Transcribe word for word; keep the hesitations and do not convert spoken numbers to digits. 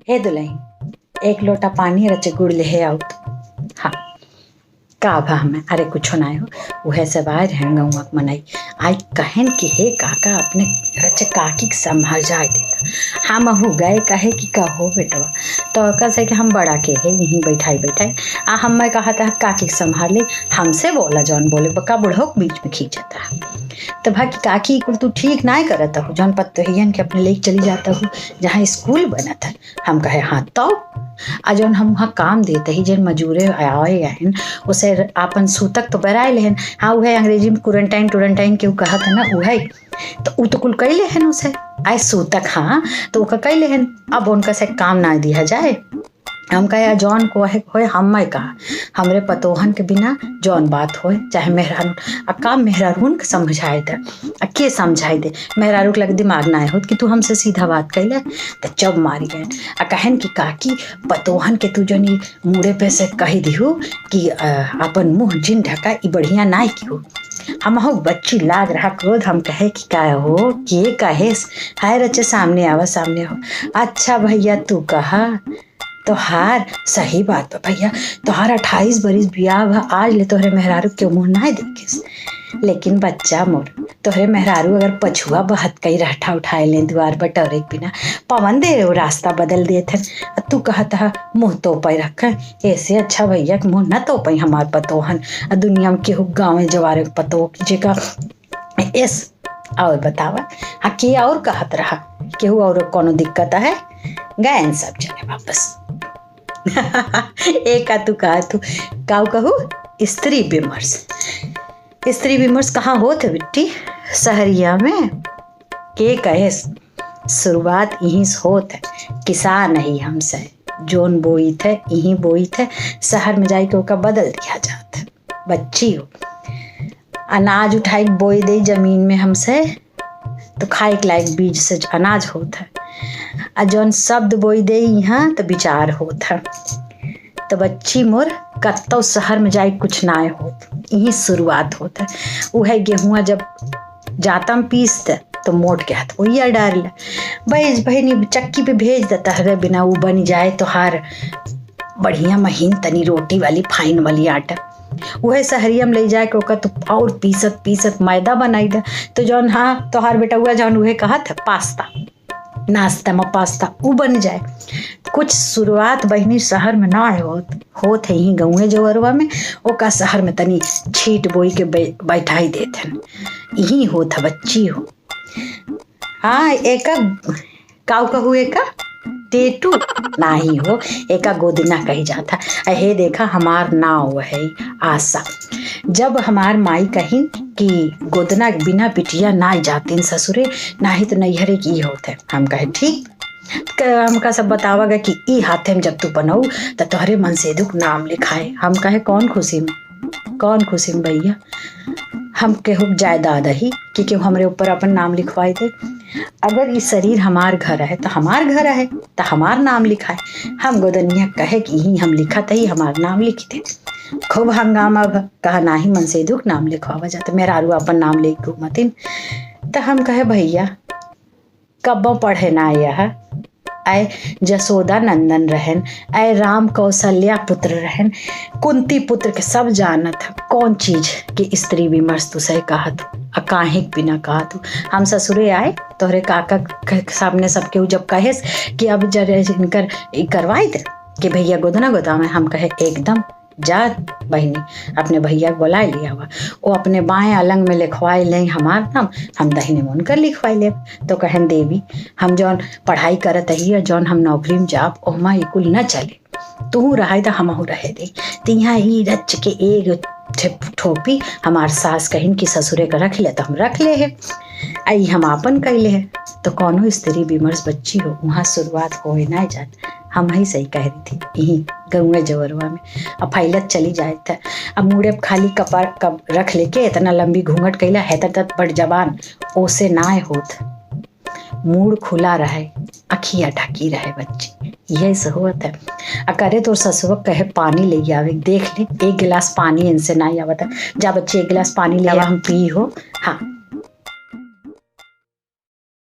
"हे दुलही, एक लोटा पानी रचे गुड़ लेहे आउत।" "हाँ, का भा हमें?" "अरे कुछो नाय हो, उहे सब आए रहन गउँवा के मनई, आइ कहन कि हे काका, अपने रचे काकी के सम्हार जाए देता।" हमहू गए, कहे कि "का हो बेटवा?" तो कसे कि "हम बड़ा के है, यहीं बैठाई बैठाई, आ हमें कहत है काकी के सम्हार ले, हमसे बोला जौन बोले, बका बुढ़ऊ के बीच में खींचत है।" तो भा कि "काकी, कुल तू ठीक नाय करत हो, जौन पतोहियन के अपने लेके चली जाता हो जहाँ स्कूल बनत है।" हम कहे "हाँ तो।" आ जौन हम वहाँ काम देते ही, जौन मजूरे आए हैं, उसे आपन सूतक तो बराए लेहन। हाँ, उहे अंग्रेजी में quarantine टुरंटाइन के उ कहत है ना, उहे। तो उ तो कुल कई लेहन उसे, आए सूतक, हाँ, तो उका कई लेहन। अब उनका से काम ना दिया जाए। हम कहे "जौन को है होए, हम मैं कहा, हमरे पतोहन के बिना जौन बात होए, चाहे मेहरारू, आ काम मेहरारून के समझाए दे, आ के समझाए दे?" मेहरारू के लगे दिमाग ना होत कि तू हमसे सीधा बात कैले, तो चुप मारी गए। आ कहन कि "काकी, पतोहन के तू जौन ई मुड़े पे से कह दिहू कि, अ, अपन मुँह जिन ढका, ई बढ़िया नाय किहू।" हमहू बच्ची लाग रहा क्रोध, हम कहे कि "का हो, के कहेस? हाय रचे, सामने आवा, सामने हो।" "अच्छा भैया, तू कहा, तोहार सही बात बा भैया, तोहार अट्ठाईस बरिस बियाह भा, आज ले तोहरे मेहरारू के मुँह नाय देखेस। लेकिन बच्चा मोर, तोहरे मेहरारू अगर पछुआ बहत कई रहठा उठाए लें दुआर बटोरे के बिना, पवन दे वो रास्ता बदल देत हन। आ तू कहत ह मुँह तोपे रखे, ऐसे अच्छा भैया के मुँह न तोपे हमार पतोहन। आ दुनिया में केहू गाँवे जवारे के पतोह की जेका एस।" और बतावा, हाँ, के और कहत रहा, केहू और कोनो दिक्कत है? गए सब जने वापस। एका तू कहा तू, काऊ कहू? स्त्री विमर्श। स्त्री विमर्श कहाँ होत है बिट्टी? सहरिया में। के कहेस? शुरुआत यहीं से होत है। किसान ही हमसे, जोन बोइत है, यहीं बोइत है, शहर में जाइके ओका बदल दिया जात है। बच्ची हो, अनाज उठाई के बोई दे जमीन में हमसे, तो खाए के लायक बीज से अनाज होत है। आ जौन शब्द बोई दे यहाँ, तो विचार होत है। तो बच्ची मोर, कत्तो शहर में जाए कुछ नाय होत, यहीं शुरुआत होत है। उहे गेहुआ जब जाता में पीसते, तो मोट के हाथ वही डार ले, "बैज बहिनी, चक्की पे भेज दे, तहरे बिना उ बन जाए तोहार बढ़िया महीन तनी रोटी वाली, फाइन वाली आटा।" उहे सहरिया में ले जाए के ओकर तू और पीसत पीसत मैदा बनाई दे। तो जौन, हाँ, तोहार बेटउआ जौन उहे कहत है पास्ता, नाश्ता में पास्ता उ बन जाए। कुछ शुरुआत बहिनी शहर में ना होत, होत है यहीं गउँवे जवरवा में, ओका शहर में तनी छीट बोई के बै-, बैठाई देत हन। यहीं होत है बच्ची हो। हाँ, एका काऊ कहू एका? टेटू? नाही हो, एका गोदना कही जात है। अहे देखा, हमार नाव है आशा। जब हमार माई कहिन कि गोदना बिना बिटिया ना जातिन ससुरे, नाही तो नैहरे की होत है। हम कहे, "ठीक।" क-, हमका सब बतावा गए कि ई हाथे में जब तू बनऊ, त तोहरे मनसेधु के नाम लिखाए। हम कहे, "कौन खुशी में? कौन खुशी में भैया? हम केहू के जायदाद ही कि केहू हमरे ऊपर अपन नाम लिखवाए दे? अगर ई शरीर हमार घर है, त हमार घर है, त हमार नाम लिखाए।" हम गोदनिया कहे कि यहीं हम लिखत ही, हमार नाम लिखी दे। खूब हंगामा भ-, कहा, "नाही मनसेधु के नाम लिखवावा जात, मेहरारू अपन नाम लेके घूमतिन।" त हम कहे, "भैया, कब्बो पढ़े ना आया है। ऐ जसोदा नंदन रहन, ऐ राम कौशल्या पुत्र रहन, कुंती पुत्र के सब जानत है, कौन चीज के स्त्री विमर्श तू सही कहत हो, आ काहे के बिना कहत हो?" हम ससुरे आए, तोहरे काका के सामने सबके उ जब कहेस कि अब जरे इनकर ई करवाई दे कि भैया गोदना गोदाम है, हम कहे, "एकदम जा बहिनी, अपने भैया के बोलाए लियावा, वो अपने बाएं अलंग में लिखवाए लें हमार नाम, हम दहिने में उनकर लिखवाए लेब।" तो कहन, "देवी, हम जौन पढ़ाई करत ही और जौन हम नौकरी में जाब, ओहमा ई कुल न चले। तू रहे त हमहू रहे दे।" त यहाँ ई रच के एक ठे-, ठोपी हमार सास कहिन कि ससुरे का रख ले, तो हम रख ले है, आई हम आपन कैले है। तो कौनो स्त्री विमर्श बच्ची हो, वहाँ शुरुआत होए ना जात। हम ही सही कह रही थी, यही गौवे जवरवा में। अब फैलत चली जाए था। अब मुड़े पे खाली कपार कब रख लेके इतना लंबी घूंघट कैला, हेतर तत बड़ जबान, ओसे नाय होत। मूड़ खुला रहे, अखिया ढकी रहे बच्ची, यही से होत है। आ करे तोर ससुर कहे पानी ले आवे, देख ले, एक गिलास पानी इनसे नाय आवत है। जा बच्ची, एक गिलास पानी ले आवा, हम पी हो। हाँ,